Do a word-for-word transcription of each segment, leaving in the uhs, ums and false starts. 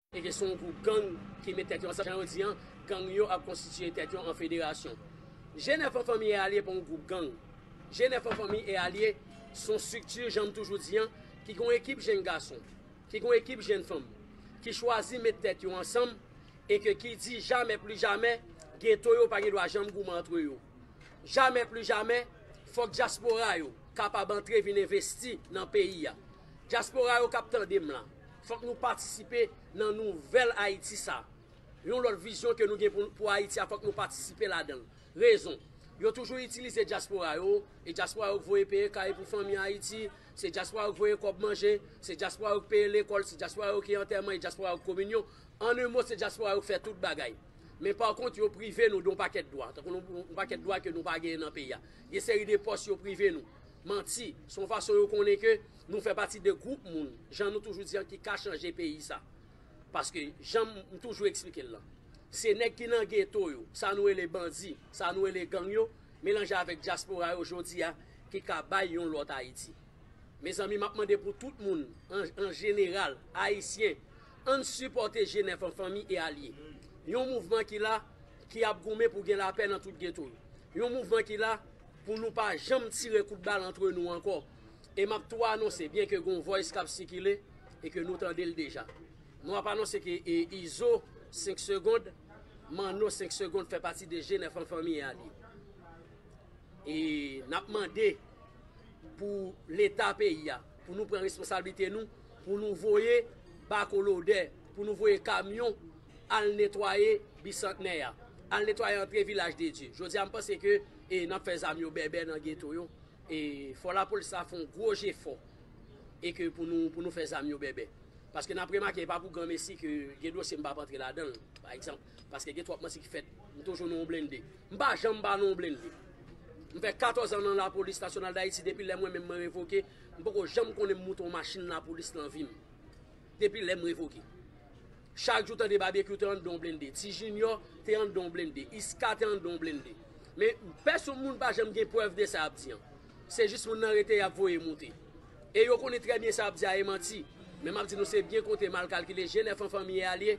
E ke se yon gwoup gang ki met tèt yo ansanm. Jan yo di an, gang yo ap konstitye tèt yo an federasyon. G nèf an Fanmi e Alye pa yon gwoup gang. G nèf an Fanmi e Alye se yon estrikti, jan m toujou di an, ki gen yon ekip jenn gason, ki gen yon ekip jenn fanm, ki chwazi met tèt yo ansanm e ke ki di jamè pli jamè, geto yo pa gen dwa janm goumen antre yo. Jamè pli jamè, fòk dyaspora yo kapab antre vin envesti nan peyi a. Dyaspora yo k ap tande m la, fòk nou patisipe nan nouvèl Ayiti sa. Yon lòt vizyon ke nou gen pou, pou Ayiti a, fòk nou patisipe ladan l. Rezon, yo toujou itilize dyaspora yo, e dyaspora yo k voye peye kay pou fanmi Ayiti, se dyaspora yo k voye kòb manje, se dyaspora yo k peye lekòl, se dyaspora yo ki antèman, e dyaspora yo k kominyon. An en mo, se dyaspora yo k fè tout bagay. Men pa kont, yo prive nou de yon pakèt dwa, tankou nou, yon pakèt dwa ke nou pa genyen nan peyi a. Gen seri de pòs yo prive nou. Manti, se yon fason yo konnen ke nou fè pati de gwoup moun, jan nou toujou di an, ki ka chanje peyi sa. Paske, jan m toujou eksplike l lan, se nèg ki nan geto yo, sa nou rele bandi, sa nou rele gang yo, melanje avèk dyaspora yo jodi a, ki ka bay yon lòt Ayiti. Mezanmi, m ap mande pou tout moun, an, an jeneral, ayisyen, ann sipòte G nèf an Fanmi e Alye. Yon mouvman ki la, ki ap goumen pou gen lapè nan tout geto yo. Yon mouvman ki la pou nou pa janm tire kout bal antre nou ankò. E m ap tou anonse, byen ke gen yon voice k ap sikile e ke nou tande l deja. Nou ap anonse ke, e, Izo, senk segonn, Manno, senk segonn, fè pati de G nèf an Fanmi e Alye. E n ap mande pou Leta peyi a, pou nou pran responsablite nou, pou nou voye bako lodè, pou nou voye kamyon al netwaye Bisantnè a, al netwaye antre Vilaj de Dye. Jodi a, m panse ke, e, n ap fè zam yo bèbè nan geto yo. E fò lapolis la fè yon gwo jefò e ke pou nou, pou nou fè zam yo bèbè. Paske n ap remake, e pa pou granmesi ke gen dosye m p ap antre ladan l, pa egzanp. Paske gen twòp manti ki fèt. M toujou nan yon blende. M pa janm pa nan yon blende. M fè katòz an nan Lapolis Nasyonal d Ayiti, depi lè mwen menm mwen revoke, m poko janm konnen m moute yon machin lapolis nan vi m. Depi lè m revoke. Chak jou tande Babekyou te anndan yon blende, Ti Jinyò te anndan yon blende, Iska te anndan yon blende. Men pèsonn moun pa janm gen prèv de sa y ap di an. Se jis moun nan rete y ap voye moute. E yo konnen trè byen sa y ap di a e manti. Men m ap di nou se byen konte, mal kalkile, G nèf an Fanmi e Alye,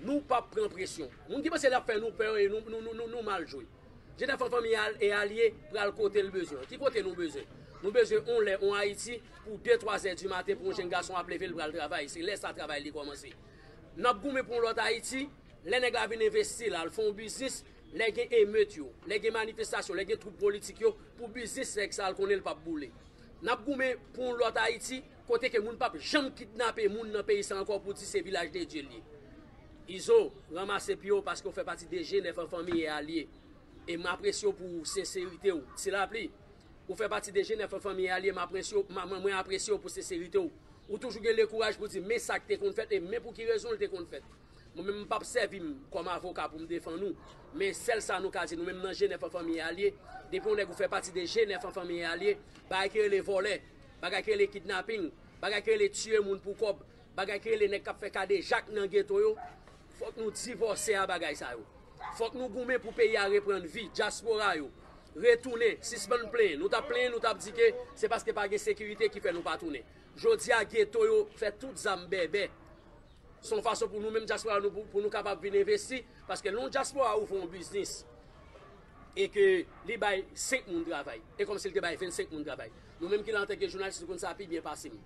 nou p ap pran presyon. Moun ki panse l ap fè nou pè, e nou, nou, nou, nou, nou mal jwe. G nèf an Fanmi e Alye pral kote l bezwen. Ki kote nou bezwen? Nou bezwen yon lè, yon Ayiti, pou de, twa zè di maten, pou yon jenn gason ap leve, l pral travay. Se lè sa travay li kòmanse. N ap goumen pou yon lòt Ayiti, lè nèg la vin envesti, l al fè yon biznis, lè gen emet yo, lè gen manifestasyon, lè gen twoup politik yo, pou biznis nèg sa a, l konnen l p ap boule. N ap goumen pou yon lòt Ayiti, kote ke moun p ap janm kidnape moun nan peyi sa ankò pou di se Vilaj de Dye l ye. Izo, ranmase pye w paske w fè pati de G nèf an Fanmi e Alye. E m apresye w pou senserite w. Ti Lapli, ou fè pati de G nèf an Fanmi e Alye, m apresye w, m, mwen, mwen apresye w pou senserite w. Ou toujou gen lekouraj pou di men sa k te konn fèt e men pou ki rezon l te konn fèt. Mwen menm, m p ap sèvi m kòm avoka pou m defann ou. Men sèl sa nou ka di, nou menm nan G nèf an Fanmi e Alye, depi yon nèg ou fè pati de G nèf an Fanmi e Alye, bagay ki rele vòlè, bagay ki rele kidnaping, bagay ki rele tiye moun pou kòb, bagay ki rele nèg k ap fè kadejak nan geto yo, fòk nou divòse a bagay sa yo. Fòk nou goumen pou peyi a reprann vi, dyaspora yo retounen, sispann plenyen. Nou t ap plenyen, nou t ap di ke se paske pa gen sekirite ki fè nou pa tounen. Jodi a, geto yo fè tout zam bèbè. Se yon fason pou nou menm dyaspora nou, pou, pou nou kapab vin envesti, paske lè yon dyaspora ouvri yon biznis e ke li bay senk moun travay, e kòmsi li te bay vennsenk moun travay. Nou menm ki la antanke jounalis, nou konn sa pi byen pase m.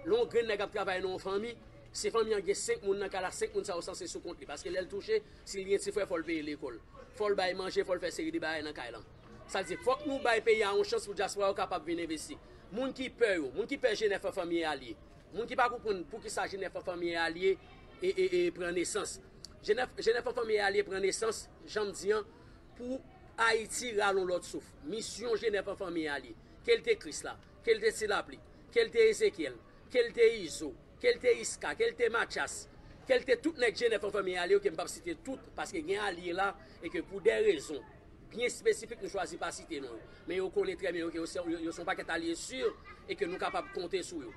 Lè yon grenn nèg ap travay nan yon fanmi, si fanmi an gen senk moun nan kay la, senk moun sa yo sanse sou kont li, paske lè l touche, si l gen ti frè, fò l peye lekòl, fò l bay manje, fò l fè seri de bagay nan kay lan. Sa vle di, fòk nou bay peyi a yon chans pou dyaspora yo kapab vin envesti. Moun ki pè yo, moun ki pè G nèf an Fanmi e Alye, moun ki pa konprann poukisa G nèf an Fanmi e Alye e, e, e pran nesans. G nèf, G nèf an Fanmi e Alye pran nesans, jan m di an, pou Ayiti rale yon lòt souf. Misyon G nèf an Fanmi e Alye, ke l te Krisla, ke l te Ti Lapli, ke l te Ezekyèl, ke l te Izo, ke l te Iska, ke l te Matyas, ke l te tout nèg G nèf an Fanmi e Alye yo, ke m p ap site tout, paske gen alye la, e ke pou de rezon byen espesifik, nou chwazi pa site non yo. Men yo konnen trè byen yo ke yo se, yo, yo se yon pakèt alye si e ke nou kapab konte sou yo.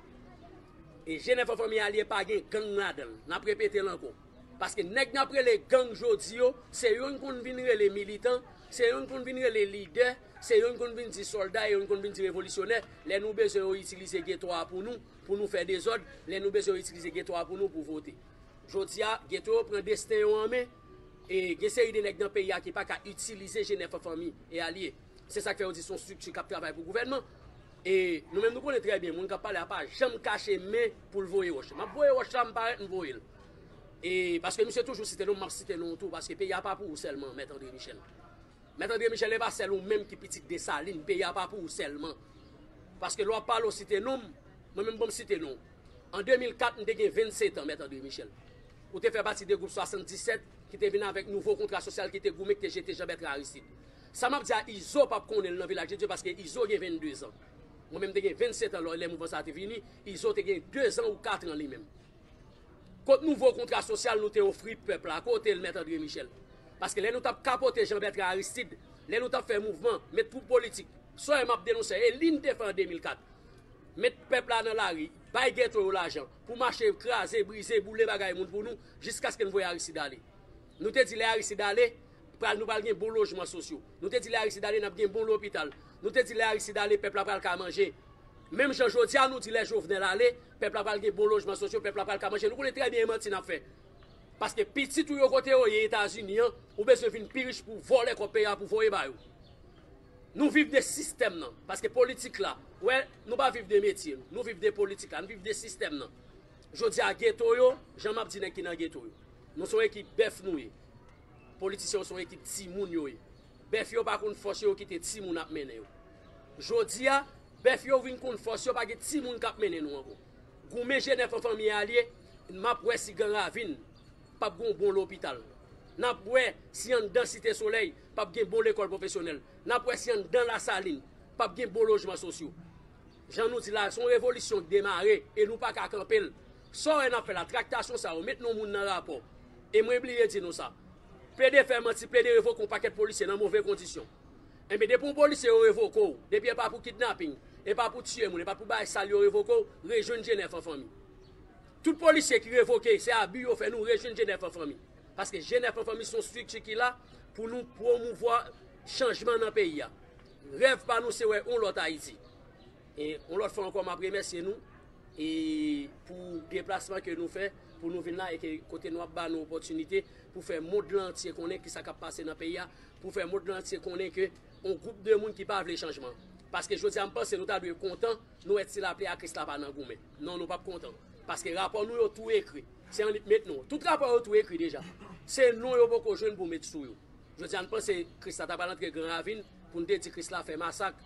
E G nèf an Fanmi e Alye pa gen gang ladan l. N ap repete l ankò. Paske nèg n ap rele gang jodi yo, se yo n konn vin rele militan, se yo n konn vin rele lidè, se yo n konn vin di sòlda, e yo n konn vin di revolisyonè. Lè nou bezwen yo itilize geto a pou nou, pou nou fè dezòd, lè nou bezwen yo itilize geto a pou nou, pou vote. Jodi a, geto yo pran desten yo an men, e gen seri de nèg nan peyi a ki pa ka itilize G nèf an fanmi e alye. Se sa k fè yo di se yon estrikti k ap travay pou gouvènman. E nou menm nou konnen trè byen, moun k ap pale a pa janm kache men pou l voye wòch. M ap voye wòch la, m parèt, m voye l. E paske misye toujou site non m, m ap site non w tou, paske peyi a pa pou ou sèlman, Mèt André Michel. Mèt André Michel, e pa sèl ou menm ki pitit Desalin, peyi a pa pou ou sèlman. Paske lè w ap pale, w site non m, mwen menm bon m site non w. An de mil kat, m te gen vennsetan, Mèt André Michel. Ou te fè pati de gwoup swasanndisèt ki te vin avèk nouvo kontra sosyal ki te goumen, ki te jete Jean Bertrand Aristide. Sa m ap di a, Izo p ap konnen l nan Vilaj de Dye paske Izo gen venndezan. Mwen menm m te gen vennsetan lè, lè mouvman sa a te vini, Izo te gen dezan ou katran li menm. Kot nouvo kontra sosyal nou te ofri pèp la? Kote l, Mèt André Michel? Paske lè nou t ap kapote Jean Bertrand Aristide, lè nou t ap fè mouvman, met twoup politik, sa m ap denonse, e li n te fè an de mil kat. Met pèp la nan lari, bay geto yo lajan pou mache kraze, brize, boule bagay moun pou nou, jiskaske n voye Aristide ale. Nou te di lè Aristide ale, pral, nou pral gen bon lojman sosyo. Nou te di lè Aristide ale, n ap gen bon lopital. Nou te di lè Aristide ale, pèp la pral ka manje. Menm jan jodi a nou di lè Jovenel ale, pèp la pral gen bon lojman sosyo, pèp la pral ka manje. Nou konnen trè byen e manti n ap fè. Paske pitit ou yo kote yo ye Etazini an, ou bezwen vin pi rich pou vòlè kòb peyi a pou voye ba yo. Nou viv de sistèm nan, paske politik la, wè, nou pa viv de metye nou, nou viv de politik la, nou viv de sistèm nan. Jodi a geto yo, jan m ap di nèg ki nan geto yo, nou se yon ekip bèf nou ye. Politisyen yo se yon ekip timoun yo ye. Bèf yo pa konn fòs yo, yo kite timoun ap mennen yo. Jodi a, bèf yo vin konn fòs yo, pa gen timoun k ap mennen nou ankò. Goumen G nèf an fanmi e alye, m ap wè si Gran Ravin p ap gen yon bon lopital. N ap wè si anndan Site Solèy p ap gen bon lekòl pwofesyonèl. N ap wè si anndan Lasalin p ap gen bon lojman sosyo. Jan nou di la, se yon revolisyon k demare e nou pa ka kanpe l. Sa w wè n ap fè la, traktasyon sa yo, met non moun nan rapò. E mwen bliye di nou sa. Plede fè manti, plede revoke yon pakèt polisye nan move kondisyon. Enben, depi yon polisye yo revoke w, depi e pa pou kidnaping, e pa pou tiye moun, e pa pou bagay sal yo revoke w, rejwenn G nèf an fanmi. Tout polisye ki revoke, se abi yo fè, nou rejwenn G nèf an fanmi. Paske G nèf an fanmi se yon estrikti ki la pou nou pwomouvwa chanjman nan peyi a. Rèv pa nou se wè yon lòt Ayiti. E yon lòt fwa ankò, m ap remèsye nou e pou deplasman ke nou fè pou nou vin la e ke kote nou ap ba nou opòtinite pou fè mond lan antye konnen kisa k ap pase nan peyi a, pou fè mond lan antye konnen ke yon gwoup de moun ki pa vle chanjman. Paske jodi a, m panse nou ta dwe kontan, nou wè Ti Lapli a, Krisla pa nan goumen. Non, nou p ap kontan. Paske rapò nou yo tou ekri. Se annik met non. Tout rapò yo tou ekri deja. Se non yo poko jwenn pou met sou yo. Jodi a, n panse Krisla ta pral antre Gran Ravin pou n te di Krisla fè masak.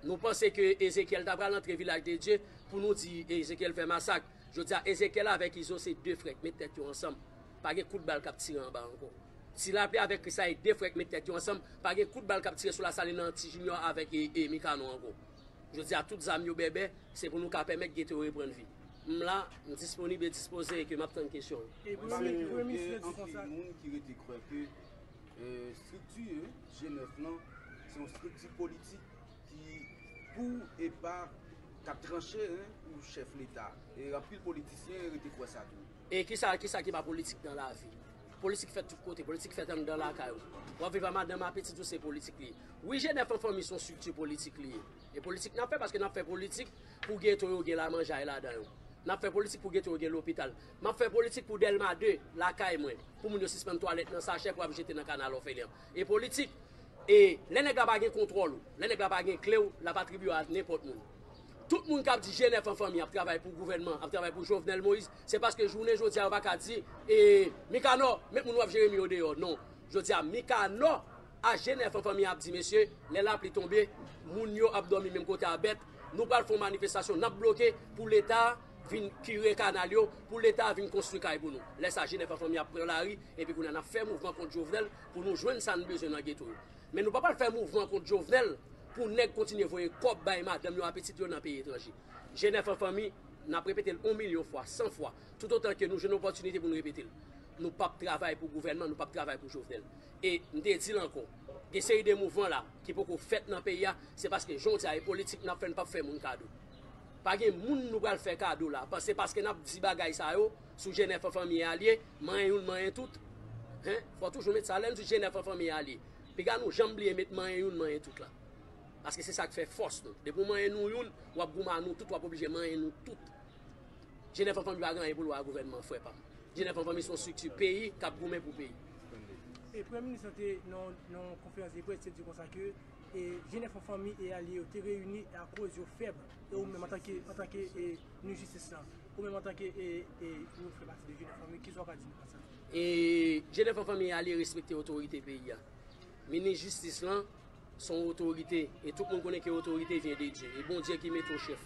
Nou panse ke Ezekyèl ta pral antre Vilaj de Dye pou nou di Ezekyèl fè masak. Jodi a, Ezekyèl avèk Izo se de frè k met tèt yo ansanm. Pa gen kout bal k ap tire anba ankò. Ti Lapli avèk Krisla e de frè k met tèt yo ansanm. Pa gen kout bal k ap tire sou Lasalin nan Ti Jinyò avèk e, e Mikano ankò. Jodi a, tout zam yo bèbè, se pou nou ka pèmèt geto yo reprann vi. M la, m disponib e dispoze e ke m ap tann kesyon yo. E premye, premye misye di konsa. Gen anpil moun ki rete kwè ke, eh, estrikti G nèf lan, se yon estrikti politik ki pou e pa k ap tranche, hein, pou chèf Leta. E anpil politisyen rete kwè sa tou. E kisa, kisa ki pa politik nan lavi? Politik fèt tout kote, politik fèt anndan lakay ou. W ap viv a madanm a pitit ou, se politik li ye. Wi, G nèf an fanmi se yon estrikti politik li ye. E politik n ap fè, paske n ap fè politik pou geto yo gen lamanjay ladan yo. N ap fè politik pou geto yo gen lopital. M ap fè politik pou Dèlma de, lakay mwen, pou moun yo sispann twalèt nan sachè pou ap jete nan kanal òfelen an. E politik, e lè nèg la pa gen kontwòl ou, lè nèg la pa gen kle w, l ap atribye w a nenpòt moun. Tout moun k ap di G nèf an fanmi ap travay pou gouvènman, ap travay pou Jovenel Moïse, se paske jounen jodi a yo pa ka di, e, Mikanò, met moun w ap jere m yo deyò. Non. Jodi a, Mikanò a G nèf an fanmi ap di, mesye, lè lapli tonbe, moun yo ap dòmi menm kote a bèt, nou pral fè yon manifestasyon, n ap bloke pou Leta vin kire kanal yo, pou Leta vin konstwi kay pou nou. Lè sa, G nèf an fanmi ap pran lari, epi kounye a n ap fè mouvman kont Jovenel pou nou jwenn sa n bezwen nan geto yo. Men nou pa pral fè mouvman kont Jovenel pou nèg kontinye voye kòb bay madanm yo a pitit yo nan peyi etranje. G nèf an fanmi, n ap repete l yon milyon fwa, san fwa, toutotan ke nou jwenn opòtinite pou nou repete l. Nou p ap travay pou gouvènman, nou p ap travay pou Jovenel. E m te di l ankò, gen seri de mouvman la ki poko fèt nan peyi a, se paske jodi a e politik n ap fè, n p ap fè moun kado. Pa gen moun nou pral fè kado la. Pa, se paske n ap di bagay sa yo sou G nèf an fanmi e alye, manyen youn, manyen tout. Hen? Fò toujou met sa, lè n di G nèf an fanmi e alye. Piga nou janm bliye met manyen youn, manyen tout la. Paske se sa k fè fòs nou. Depi w manyen nou youn, w ap goumen a nou tout, w ap oblije manyen nou tout. G nèf an fanmi pa gen anyen pou l wè a gouvènman, frè pa m. Jenèf an Fanmi se yon estrikti peyi k ap goumen pou peyi. E Premye Minis lan te nan nan yon konferans de près te di konsa ke e Jenèf an Fanmi e alye yo te reyini akoz yo fèb. E ou menm antanke antanke e minis jistis lan, ou menm antanke e e ou fè pati de Jenèf an Fanmi, kisa w ka di nou konsa? E Jenèf an Fanmi e alye respekte otorite peyi a. Minis jistis lan se yon otorite e tout moun konnen ke otorite vyen de Dye. E Bondye ki mete w chèf.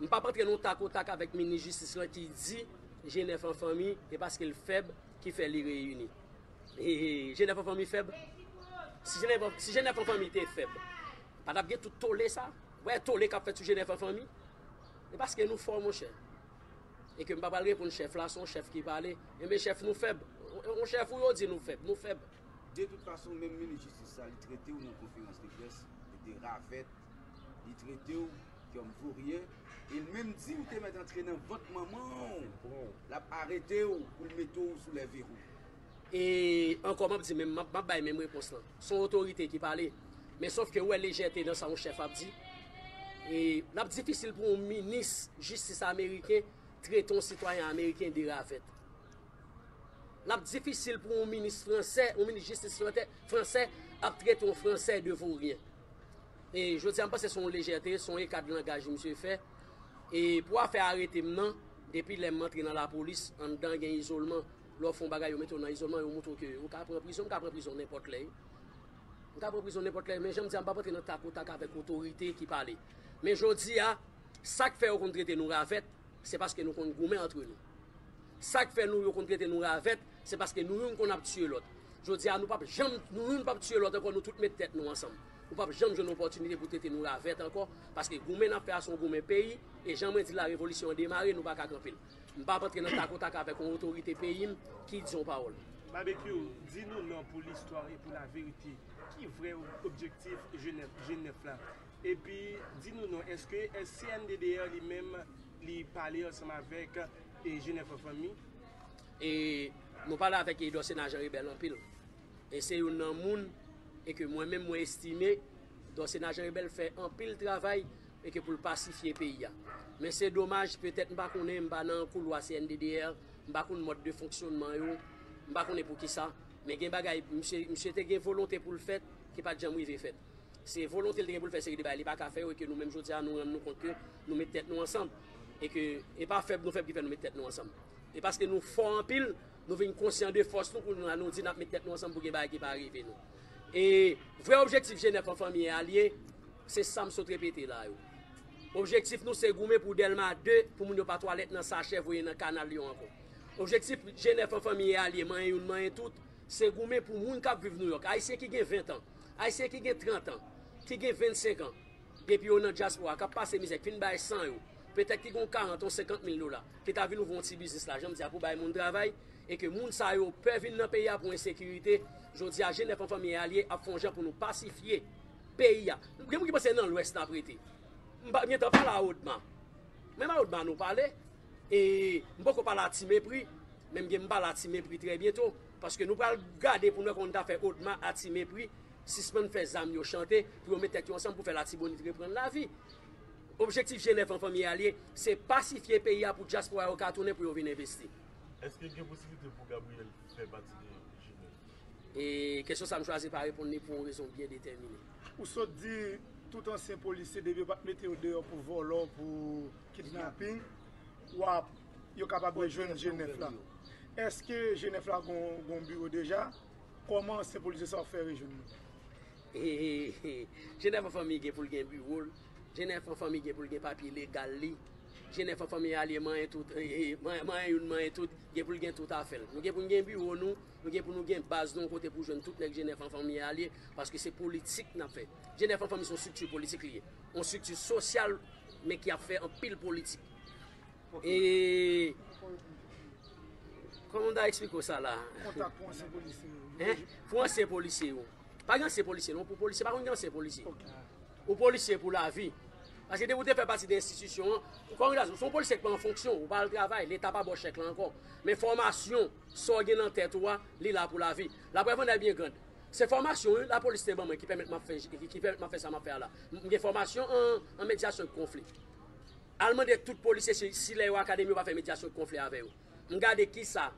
M p ap antre nan tak o tak avèk minis jistis lan ki di Jenèf an Fanmi e paske l fèb ki fè li reyini. E Jenèf an Fanmi fèb? Si Jenèf an Fanmi te fèb, pa t ap gen tout tole sa? Ou wè tole k ap fèt sou Jenèf an Fanmi? E paske nou fò monchè. E ke m pa pral reponn chèf la, se yon chèf ki pale. Enben chèf nou fèb. Yon chèf ou yo di nou fèb, nou fèb. De tout fason, menm minis jistis sa, li trete w nan konferans de près de ravèt, li trete w kòm voryen, e l menm di w te mèt antre nan vant manman w, l ap arete w pou l mete w sou lèverou. E ankò m ap di menm, m ap bay menm repons lan. Se yon otorite ki pale. Men sòf ke ou wè lejète nan sa yon chèf ap di. E l ap difisil pou yon minis jistis ameriken trete yon sitwayen ameriken de ravèt. L ap difisil pou yon minis fransè, yon minis jistis fransè ap trete yon fransè de voryen. E jodi a m panse se yon lejète, se yon eka de langaj misye fè. E pou afè arete m nan, depi lè m antre nan lapolis, anndan gen izolman, lè w fè yon bagay yo mete w nan izolman, yo montre w ke ou ka pran prizon, m ka pran prizon nenpòt lè. M ka pran prizon nenpòt lè, men jan m di a, m p ap antre nan tak o tak avèk otorite ki pale. Men jodi a, sa k fè yo konn trete nou ravèt, se paske nou konn goumen antre nou. Sa k fè nou yo konn trete nou ravèt, se paske nou youn konn ap tiye lòt. Jodi a nou p ap janm, nou youn p ap tiye lòt ankò, nou tout met tèt nou ansanm. Ou p ap janm jwenn opòtinite pou trete nou ravèt ankò, paske goumen n ap fè a se yon goumen peyi, e jan mwen di la revolisyon an demare, nou pa ka kanpe l. M p ap antre nan tak o tak avèk yon otorite peyi m ki di yon pawòl. Babekyou, di nou non pou listwa e pou laverite, ki vrè objektif Jenèf, Jenèf la? Epi, di nou non, èske S C N D D R li menm li pale ansanm avèk e Jenèf an Fanmi? E nou pale avèk Edò Sena Jan Rebèl anpil. E se youn nan moun e ke mwen menm mwen estime Edò Sena Jan Rebèl fè anpil travay e ke pou l pasifye peyi a. Men se domaj, petèt m pa konnen, m pa nan koulwa C N D D R, m pa konn mòd de fonksyònman yo, m pa konnen poukisa, men gen bagay misye, misye te gen volonte pou l fèt ki pa t janm rive fèt. Se volonte l te gen pou l fè seri de bagay li pa ka fè yo e ke nou menm jodi a nou rann nou kont ke nou met tèt nou ansanm. E ke e pa fèb nou fèb ki fè nou met tèt nou ansanm. E paske nou fò anpil, nou vin konsyan de fòs nou kounye a nou di n ap met tèt nou ansanm pou gen bagay ki pa rive nou. E vrè objektif Jenèf an Fanmi e alye, se sa m sot repete la yo. Objektif nou se goumen pou Dèlma de, pou moun yo pa twalèt nan sachè voye nan kanal yo ankò. Objektif Jenèf an Fanmi e alye, manyen youn, manyen tout, se goumen pou moun k ap viv Nouyòk, Ayisyen ki gen ven tan, Ayisyen ki gen trant an, ki gen vennsenk an, depi yo nan dyaspora, k ap pase mizè, k fin bay san yo, petèt ki gen yon karant, yon senkant mil dola, ki ta vin ouvri yon ti biznis la, jan m di a, pou bay moun travay, e ke moun sa yo pè vin nan peyi a pou ensekirite, jodi a, Jenèf an Fanmi e alye ap fè yon jan pou nou pasifye peyi a. Gen moun ki panse nan Lwès n ap rete. M pa, m gentan pale a Odma. Menm a Odma nou pale. E m poko pale a Ti Mepri, men m gen m pale a Ti Mepri trè byento, paske nou pral gade pou nou wè kòman nou ta fè Odma a Ti Mepri sispann fè zam yo chante, pou yo met tèt yo ansanm pou fè Latibonit reprann lavi. Objektif Jenèf an Fanmi e alye, se pasifye peyi a pou dyaspora yo ka tounen pou yo vin envesti. Èske gen posiblite pou Gabriel fè pati de Jenèf? E kesyon sa m chwazi pa reponn li pou yon rezon byen detèmine. Ou sot di tout ansyen polisye depi yo pa t mete yo deyò pou vòlò, pou kidnaping, w ap, yo kapab rejwenn Jenèf la. Èske Jenèf la gon gon biwo deja? Kòman ansyen polisye sa yo fè rejwenn nou? Jenèf an Fanmi gen pou l gen biwo l. Jenèf an Fanmi gen pou l gen papye legal li. Jenèf an Fanmi e alye manyen tout, manyen youn manyen tout, gen pou l gen tout afè l. Nou gen pou n gen biwo nou, nou gen pou nou gen baz nou yon kote pou jwenn tout nèg Jenèf an Fanmi e alye, paske se politik n ap fè. Jenèf an Fanmi se yon estrikti politik li ye. Yon estrikti sosyal, men ki ap fè anpil politik. E kòman m ta eksplike w sa la? Kontak pou ansyen polisye yo. Hein? Pou ansyen polisye yo. Pa gen ansyen polisye non, pou polisye pa konn gen ansyen polisye. Ou polisye pou lavi. Paske depi w te fè pati de enstitisyon an, ou kòm ou se yon polisye ki pa an fonksyon, ou pa al travay, leta pa ba w chèk la ankò. Men fòmasyon, sa w gen nan tèt ou a, li la pou lavi. La preuve en est bien grande. Se fòmasyon wi, lapolis te ban mwen ki pèmèt m ap fè, ki pèmèt m ap fè sa m ap fè a la. M gen fòmasyon an, an medyasyon de konfli. Al mande tout polisye si, si lè yo akademi yo pa fè medyasyon de konfli avè yo. M gade kisa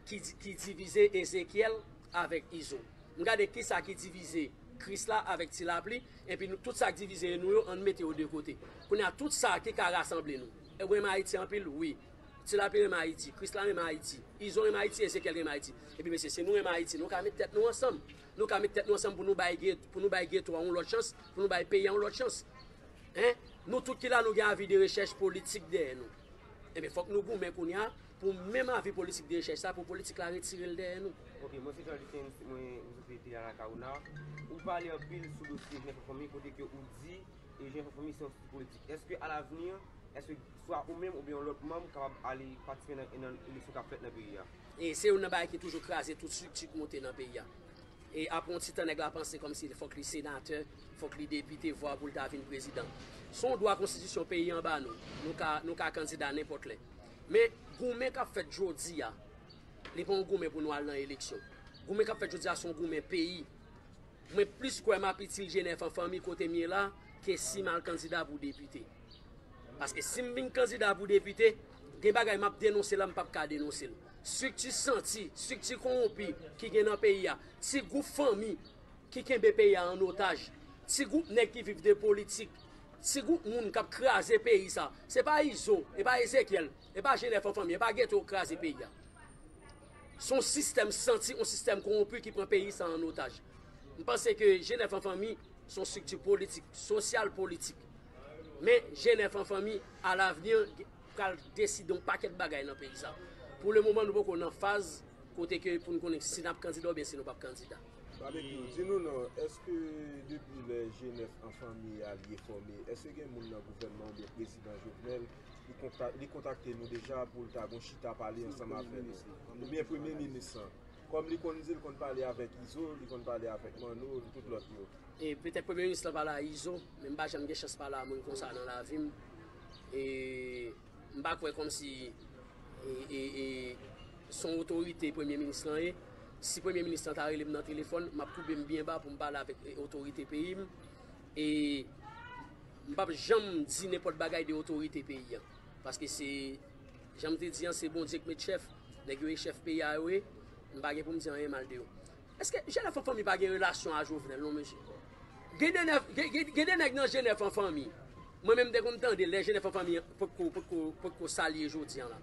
ki, di- ki divize Ezekyèl avèk Izo. M gade kisa ki divize Krisla avèk Ti Lapli. Epi nou, tout sa k divize nou yo, ann mete yo de kote. Kounye a, tout sa ki ka rasanble nou. Ou renmen Ayiti anpil? Wi. Ti Lapli renmen Ayiti. Krisla renmen Ayiti. Izo renmen Ayiti. Ezekyèl renmen Ayiti. Epi, mesye, si nou renmen Ayiti, nou ka met tèt nou ansanm. Nou ka met tèt nou ansanm pou nou bay, pou nou bay geto a yon lòt chans, pou nou bay peyi a yon lòt chans. Hein? Nou tout ki la, nou gen avi de rechèch politik dèyè nou. Ebyen, fòk nou goumen kounye a pou menm avi politik de rechèch sa, pou politik la retire l dèyè nou. Ok, mwen se Jean Lucens, mwen, mwen soti Teyana Kaouna. Ou pale anpil sou dosye Jenèf an Fanmi, kote ke ou di, e Jenèf an Fanmi se yon strikti politik. Èske alavni, èske swa ou menm oubyen yon lòt manm kapab ale patisipe nan, nan eleksyon k ap fèt nan peyi a? E se youn nan bagay ki toujou kraze tout strikti k monte nan peyi a. E apre yon ti tan, nèg la panse kòmsi fòk li senatè, fòk li depite, vwa pou l ta vin prezidan. Se yon dwa konstitisyon peyi an ba nou. Nou ka, nou ka kandida nenpòt lè. Men goumen k ap fèt jodi a, li pa yon goumen pou nou al nan eleksyon. Goumen k ap fèt jodi a se yon goumen peyi. Mwen plis kwè m ap itil Jenèf an Fanmi kote m ye la ke si m al kandida pou depite. Paske si m vin kandida pou depite, gen bagay m ap denonse la, m p ap ka denonse l. Strikti santi, strikti kowonpi ki gen nan peyi a, ti gwoup fanmi ki kenbe peyi a an otaj, ti gwoup nèg ki viv de politik, ti gwoup moun k ap kraze peyi sa. Se pa Izo, e pa Ezekyèl, e pa Jenèf an Fanmi, e pa geto k kraze peyi a. Se yon sistèm santi, yon sistèm kowonpi ki pran peyi sa an otaj. M panse ke Jenèf an Fanmi se yon strikti politik, sosyal politik. Men Jenèf an Fanmi, alavni, pral deside yon pakèt bagay nan peyi sa. Pou le moman, nou poko nan faz kote ke pou n konnen si n ap kandida oubyen si nou p ap kandida. Babekyou, di nou non, èske depi lè Jenèf an Fanmi a li fòme, èske gen moun nan gouvènman oubyen prezidan Jovenel, li kontak- li kontakte nou deja pou l ta gon chita pale ansanm avè nou? Oubyen premye minis lan? Kòm li konn di l konn pale avèk Izo, li konn pale avèk Manno, tout lòt yo. E petèt premye minis lan pale a Izo, men m pa janm gen chans pale a moun konsa nan lavi m. E m pa kwè kòmsi e, e, e, se yon otorite premye minis lan ye. Si premye minis lan ta rele m nan telefòn, m ap koube m byen ba pou m pale avèk e, otorite peyi m. E m p ap janm di nenpòt bagay de otorite peyi an. Paske se, jan m te di an, se Bondye k met chèf. Nèg yo e chèf peyi a yo ye. M pa gen pou m di anyen mal de yo. Èske Jenèf an Fanmi pa gen relasyon a Jovenel, non, mesye? Gen de nèf- gen- gen- gen de nèg nan Jenèf an Fanmi. Mwen menm, m te konn tande lè Jenèf an Fanmi potko, potko, potko sa l ye jodi an la.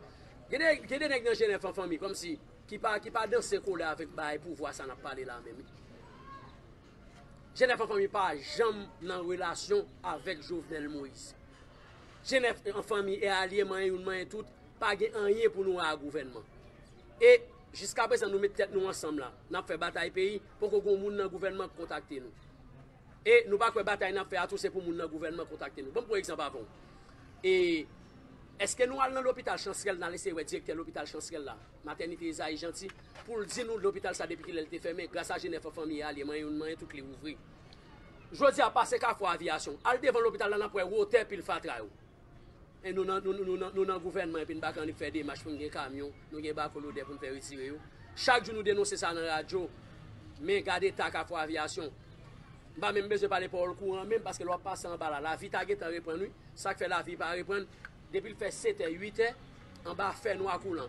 Gen de, gen de nèg nan Jenèf an Fanmi, kòmsi, ki pa, ki pa danse kole avèk bagay pouvwa sa n ap pale la menm. Jenèf an Fanmi pa janm nan relasyon avèk Jovenel Moïse. Jenèf an Fanmi e alye manyen youn manyen tout, pa gen anyen pou nou wè a gouvènman. E jiskaprezan nou met tèt nou ansanm la, n ap fè batay peyi, poko gen moun nan gouvènman k kontakte nou. E nou pa kwè batay n ap fè a tou se pou moun nan gouvènman kontakte nou. Ban m pran egzanp avè w. E èske nou al nan lopital Chansrèl, n al eseye wè direktè lopital Chansrèl la, matènite Ezayi Janti, pou l di nou lopital sa depi kilè l te fèmen, gras a Jenèf an Fanmi e alye manyen youn manyen tout li ouvri. Jodi a pase Kafou Aviyasyon, al devan lopital la n ap wè wotè pil fatra yo. E nou nan, nou, nou, nou nan, nou nan gouvènman epi n pa ka annik fè demach pou n gen kamyon, nou gen bako lodè pou n fè retire yo. Chak jou nou denonse sa nan radyo. Men gade eta Kafou Aviyasyon. M pa menm bezwen pale pawòl kouran menm, paske lè w ap pase anba la, lavi ta gentan reprann, wi. Sa k fè lavi pa reprann? Depi l fè setè, uitè, anba fè nwa koulan.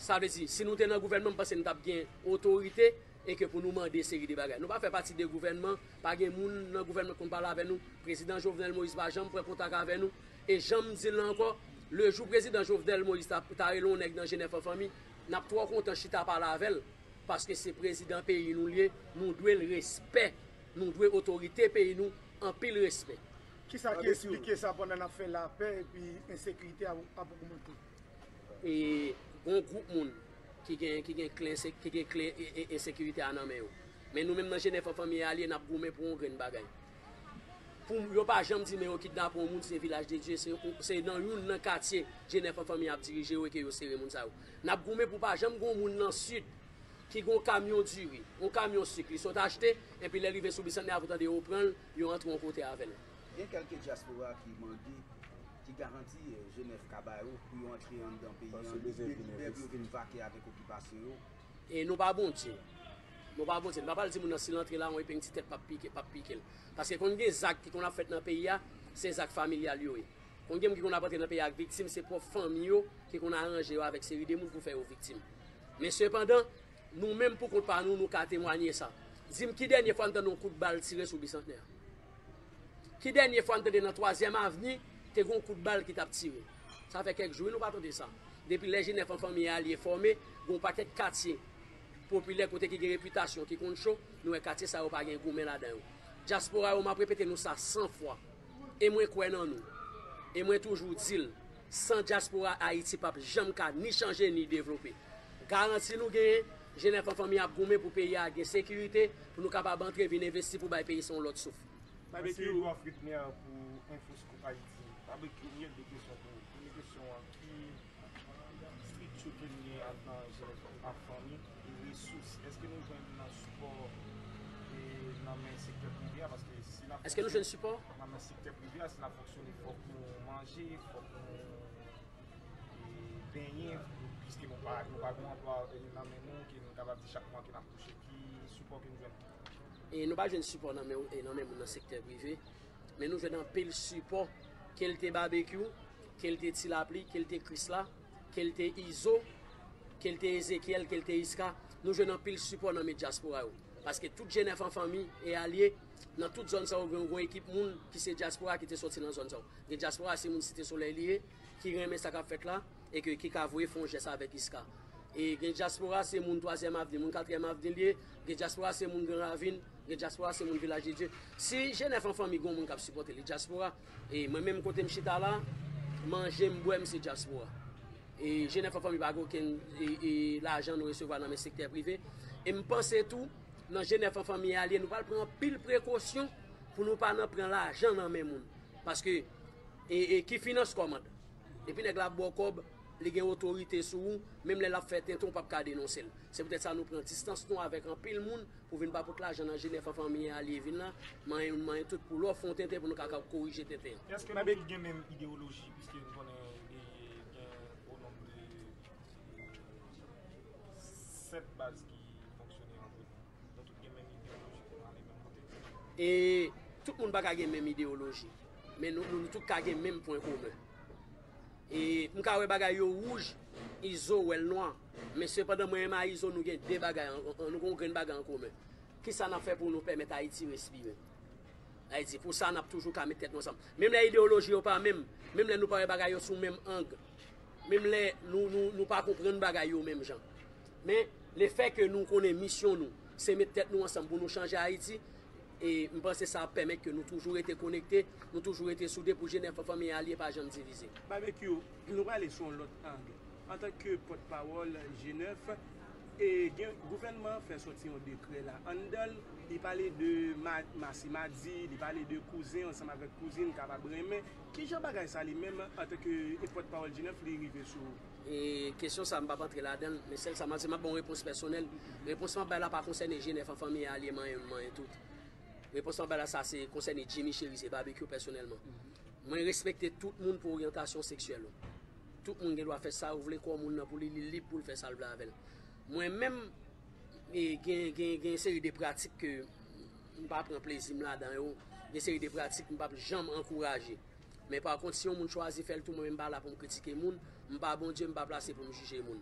Sa vle di, si nou te nan gouvènman, m panse n t ap gen otorite e ke pou nou mande seri de bagay. Nou pa fè pati de gouvènman, pa gen moun nan gouvènman k konn pale avè nou. Prezidan Jovenel Moïse pa janm pran kontak avè nou. E jan m di l la ankò, lejou prezidan Jovenel Moïse ta, ta rele yon nèg nan Jenèf an Fanmi, n ap twò kontan chita pale avè l. Paske se prezidan peyi nou l ye, nou dwe l respè. Nou dwe otorite peyi nou anpil respè. Kisa ki eksplike sa pandan n ap fè lapè epi ensekirite a ap ogmante? E gon gwoup moun ki gen, ki gen kle, ense- ki gen kle e- e- ensekirite a nan men yo. Men nou menm nan Jenèf an Fanmi e alye, n ap goumen pou yon grenn bagay. Pou yo pa janm di men yo kidnape yon moun, se Vilaj de Dye, se, se nan youn nan katye Jenèf an Fanmi ap dirije yo e ke yo sere moun sa yo. N ap goumen pou pa janm gon moun nan Sid ki gon kamyon diri, yon kamyon sik li sot achte, epi lè l rive sou Bisantnè a pou tande yo pran l, yo antre yon kote avè l. Gen kèlke dyaspora ki mande ki garanti Jenèf ka ba yo pou yo antre anndan peyi an lib e libè pou yo vin vake avèk okipasyon yo? E nou pa Bondye. Nou pa Bondye. Nou pa pral di moun nan si l antre la yon epeng ti tèt p ap pike, p ap pike l. Paske konn gen zak ki konn ap fèt nan peyi a, se zak familyal yo ye. Konn gen moun ki konn ap antre nan peyi ak viktim, se pwòp fanmi yo ki konn aranje yo avèk seri de moun pou fè yo viktim. Men sepandan, nou menm pou kont pa nou, nou ka temwanye sa. Di m ki dènye fwa n tande yon kout bal tire sou Bisantnè? Ki dènye fwa n tande nan Twazyèm Avni te gen yon kout bal ki t ap tire? Sa fè kèk jou, wi, nou pa tande sa. Depi lè G nèf an fanmi e alye fòme, gen yon pakèt katye popilè kote ki gen repitasyon, ki konn cho, nou wè katye sa yo pa gen goumen ladan yo. Dyaspora yo, m ap repete nou sa san fwa. E mwen kwè nan nou. E mwen toujou di l, san dyaspora Ayiti p ap janm ka ni chanje ni devlope. Garanti nou genyen, G nèf an fanmi ap goumen pou peyi a gen sekirite, pou nou kapab antre vin envesti pou bay peyi sa yon lòt souf. Mèsi Edouard Fritner pou Infoscoop Haïti. Babekyou, m gen de kesyon pou ou. Premye kesyon an, ki estrikti ke n gen anndan G nèf an fanmi e resous? Èske nou jwenn nan sipò e nan men sektè prive a? Paske si n ap Èske nou jwenn sipò? Nan men sektè prive a, si n ap fonksyone, fòk nou manje, fòk nou e, benyen, piske nou pa, nou pa gen anplwa e, nan men nou, ke nou kapab di chak mwa ke n ap touche. Ki sipò ke n jwenn? E nou pa jwenn sipò nan men, e, nan men moun nan sektè prive, men nou jwenn anpil sipò, ke l te Babekyou, ke l te Ti Lapli, ke l te Krisla, ke l te Izo, ke l te Ezekyèl, ke l te Iska. Nou jwenn anpil sipò nan men dyaspora yo. Paske tout G nèf an fanmi e alye, nan tout zòn sa yo, gen yon ekip moun ki se dyaspora ki te soti nan zòn sa yo. Gen dyaspora, se moun Site Solèy li ye, ki renmen sa k ap fèt la, e ke, ki ka voye fè yon jès avèk Iska. E gen dyaspora, se moun Twazyèm Avni, moun Katriyèm Avni li ye, gen dyaspora, se moun Gran Ravin, gen dyaspora, se moun Vilaj de Dye. Si G nèf an fanmi gen yon moun k ap sipòte li, dyaspora, e mwen menm kote m chita la, manje m, bwè m, se dyaspora. E G nèf an fanmi pa gen okenn e, e, lajan nou resevwa nan men sektè prive. E m panse tou, nan G nèf an fanmi e alye, nou pral pran anpil prekosyon pou nou pa nan pran lajan nan men moun. Paske, e, e, ki finans kòmand? Depi nèg la ap ba w kòb, li gen otorite sou ou, menm lè l ap fè tenten, w p ap ka denonse l. Se poutèt sa nou pran distans nou avèk anpil moun pou vin pa pot lajan nan G nèf an fanmi e alye vin la, manyen youn, manyen tout pou lè w fè yon tenten pou nou ka, ka korije tenten an. Èske nou tout gen menm ideyoloji, piske nou konnen, e, gen o nonb de, e, sèt baz ki fonksyone antre nou? Nou tout gen menm ideyoloji pou nou ale menm kote? E tout moun pa ka gen menm ideyoloji, men nou, nou, nou tout ka gen menm pwen komen. E m ka wè bagay yo wouj, Izo wè l nwa. Men sepandan, mwen menm a Izo, nou gen de bagay, an- an- nou gen yon grenn bagay an komen. Kisa n ap fè pou nou pèmèt Ayiti respire? Ayiti, pou sa, n ap toujou ka met tèt nou ansanm. Menm lè ideyoloji yo pa menm, menm lè nou pa wè bagay yo sou menm ang, menm lè nou, nou, nou pa konprann bagay yo menm jan. Men, lefètke nou konnen misyon nou, se met tèt nou ansanm pou nou chanje Ayiti, e m panse sa ap pèmèt ke nou toujou rete konekte, nou toujou rete soude pou G nèf an fanmi e alye pa janm divize. Babekyou, nou prale sou yon lòt ang. Antanke pòtpawòl G nèf, e gen, gouvènman an fè sòti yon dekrè la. Anndan l, li pale de ma, masi madi, li pale de kouzen ansanm avèk kouzin kapab renmen. Kijan bagay sa li menm, antanke e pòtpawòl G nèf, li rive sou ou? E kesyon sa, m p ap antre ladan l, men sèl sa m ap di, m ap ba w yon repons pèsonèl. Repons m ap bay la pa konsène G nèf an fanmi e alye, manyen youn, manyen tout. Repons m ap bay la, sa se konsène Jimmy Chérizier Babekyou pèsonèlman. Mwen respekte tout moun pou oryantasyon seksyèl ou. Tout moun gen dwa fè sa ou vle, kò moun nan pou li, li lib pou l fè sa l vle avè l. Mwen menm, e, gen, gen, gen seri de pratik ke m pa pran plezi m ladan yo, gen seri de pratik m p ap janm ankouraje. Men pa kont, si yon moun chwazi fè l tou, mwen menm m pa la pou m kritike moun, m pa Bondye, m pa plase pou m jije moun.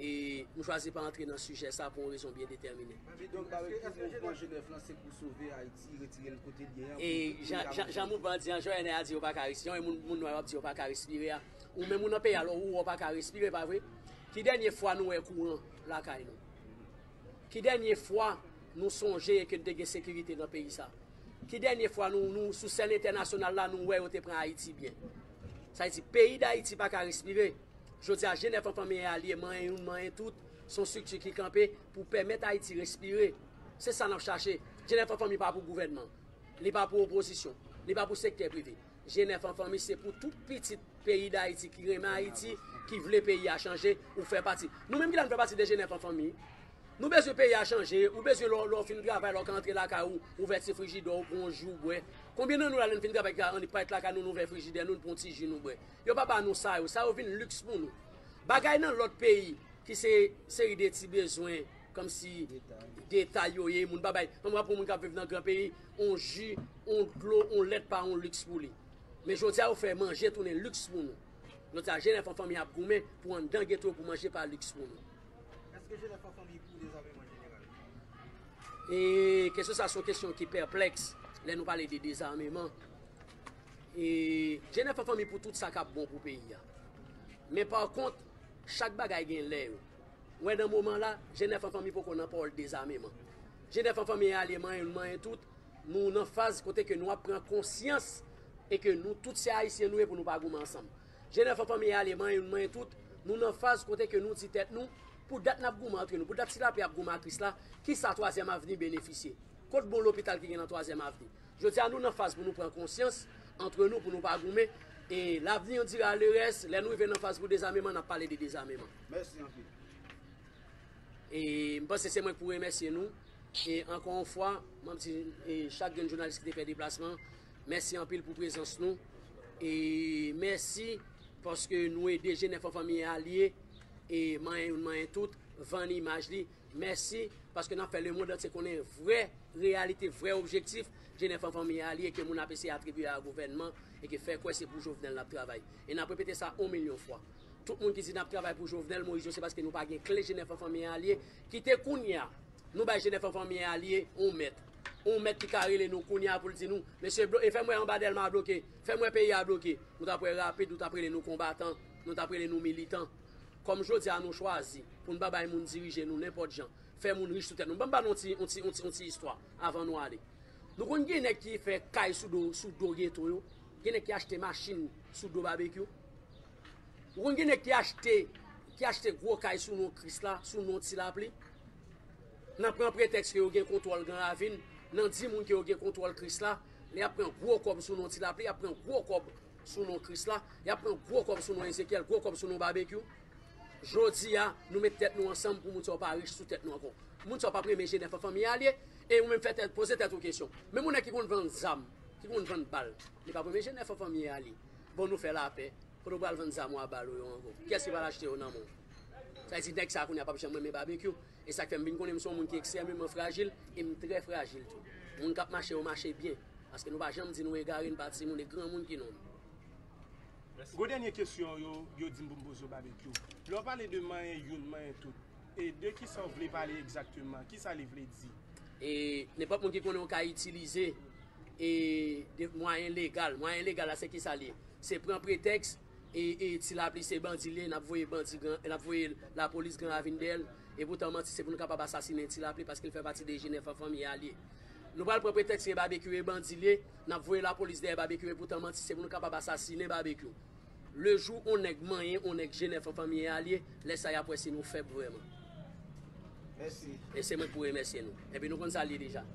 E m chwazi pa antre nan sijè sa pou yon rezon byen detèmine. Donk, Babekyou, mouvman G nèf lan se pou sove Ayiti, retire l kote l ye an, e pou, pou jan, jan, jan mouvman an di an, jan N R A di yo pa ka respire, jan moun, moun nwa yo ap di yo pa ka respire a. Ou menm ou nan peyi a, ou wè w pa ka respire, pa vre? Ki dènye fwa nou wè kouran lakay nou? Ki dènye fwa nou sonje ke n te gen sekirite nan peyi sa? Ki dènye fwa nou, nou sou sèn entènasyonal la, nou wè yo te pran Ayiti byen? Sa vle di, peyi Dayiti pa ka respire. Jodi a, G nèf an fanmi e alye, manyen youn, manyen tout, se yon estrikti ki kanpe pou pèmèt Ayiti respire. Se sa n ap chache. G nèf an fanmi pa pou gouvènman. Li pa pou opozisyon. Li pa pou sektè prive. G nèf an fanmi, se pou tout pitit peyi Dayiti ki renmen Ayiti, ki vle peyi a chanje, ou fè pati. Nou menm ki la, nou fè pati de G nèf an fanmi. Nou bezwen peyi a chanje, ou bezwen lè w, lè w fin travay, lè w ka antre lakay ou, ouvè ti frijidè w, pran yon ji w bwè. Konbyen nan nou la, lè n fin travay, annik parèt lakay nou, nou ouvè frijidè nou, n pran yon ti ji nou bwè? Yo pa ba nou sa yo, sa yo vin liks pou nou. Bagay nan lòt peyi, ki se seri de ti bezwen, kòmsi detay yo ye, moun pa bay. Ann pran pou moun k ap viv nan gran peyi, yon ji, yon dlo, yon lèt pa yon liks pou li. Men jodi a, yo fè manje tounen liks pou nou. Jodi a, G N F an fanmi ap goumen pou anndan geto pou manje pa liks pou nou. Èske G N F an fanmi pou dezameman jeneral? E kesyon sa se yon kesyon ki pèplèks lè nou pale de dezameman. E G N F an fanmi pou tout sa k ap bon pou peyi a. Men pa kont, chak bagay gen lè yo. Ou wè nan moman la, G N F an fanmi poko nan pawòl dezameman. G N F an fanmi e alye manyen youn manyen tout, nou nan faz kote ke nou ap pran konsyans e ke nou tout se Ayisyen nou ye pou nou pa goumen ansanm. G N F an fanmi e alye manyen youn manyen tout, nou nan faz kote ke nou di tèt nou, pou dat n ap goumen antre nou, pou dat Ti Lapli ap goumen ak Krisla, kisa Twazyèm Avni benefisye? Kot bon lopital ki gen nan Twazyèm Avni? Jodi a nou nan faz pou nou pran konsyans antre nou pou nou pa goumen. E l'avenir dira le reste, lè nou rive nan faz pou dezameman, n ap pale de dezameman. Mèsi anpil. E m panse se mwen k pou remèsye nou. E ankò yon fwa, m ap di e, chak grenn jounalis ki te fè deplasman, mèsi anpil pou prezans nou. E mèsi paske nou ede G N F an fanmi e alye e manyen youn manyen tout, vann imaj li. Mèsi paske n ap fè lemonn antye konnen vrè reyalite, vrè objektif G N F an fanmi e alye ke moun ap eseye atribye a gouvènman e ke fè kwè se pou Jovenel n ap travay. E n ap repete sa yon milyon fwa. Tout moun ki di n ap travay pou Jovenel Moïse yo, se paske nou pa gen kle G N F an fanmi e alye. Kite kounye a, nou bay G N F an fanmi e alye yon mèt. Yon mèt ki ka rele nou kounye a pou l di nou, mesye, blo- e fè m wè anba Dèlma bloke, fè m wè peyi a bloke. Nou t ap wè rapid, nou t ap rele nou konbatan, nou t ap rele nou militan. Kòm jodi a nou chwazi pou n pa bay moun dirije nou nenpòt jan, fè moun rich sou tèt nou. Ban m ba nou yon ti, yon ti, yon ti, yon ti istwa avan nou ale. Nou konn gen nèg ki fè kay sou do, sou do geto yo. Gen nèg ki achte machin sou do Babekyou. Ou konn gen nèg ki achte, ki achte gwo kay sou non Krisla, sou non Ti Lapli. Nan pran pretèks ke yo gen kontwòl Gran Ravin, nan di moun ke yo gen kontwòl Krisla, lè y ap pran gwo kòb sou non Ti Lapli, y ap pran gwo kòb sou non Krisla, y ap pran gwo kòb sou non Ezekyèl, gwo kòb sou non Babekyou. Jodi a, nou met tèt nou ansanm pou moun sa yo pa rich sou tèt nou ankò. Moun sa yo p ap renmen G N F an fanmi e alye, e ou menm fè tèt, poze tèt ou kesyon. Men moun ki konn vann zam, ki konn vann bal, li p ap renmen G N F an fanmi e alye. Bon, nou fè lapè, kote w pral vann zam ou a bal ou yo ankò? Kiyès ki pral achte yo nan men w? Sa vle di nèg sa a kounye a p ap janm renmen Babekyou. E sa k fè m vin konnen m se yon moun ki ekstrèmeman frajil, e m trè frajil tou. Moun k ap mache yo mache byen, paske nou pa janm di nou egare, n pa timoun, e granmoun ki nonm. Gwo dènye kesyon yo, yo di m pou m poze w Babekyou. Lè w pale de manyen youn, manyen tout, e de kisa w vle pale egzakteman? Kisa li vle di? E nenpòt moun ki konnen w ka itilize e de mwayen legal. Mwayen legal la se kisa l ye? Se pran pretèks e, e Ti Lapli se bandi l ye, n ap voye bandi gran, n ap voye lapolis Gran Ravin dèyè l. E poutan manti se pou nou kapab asasinen Ti Lapli paske l fè pati de G N F an fanmi e alye. Nou pral pran pretèks ke Babekyou e bandi l ye, n ap voye lapolis dèyè Babekyou, e poutan manti se pou nou kapab asasinen Babekyou. Le jou yon nèg manyen yon nèg G N F an fanmi e alye, lè sa y ap wè si nou fèb vrèman. Mèsi. E se mwen k pou remèsye nou. Epi nou konn sa l ye deja.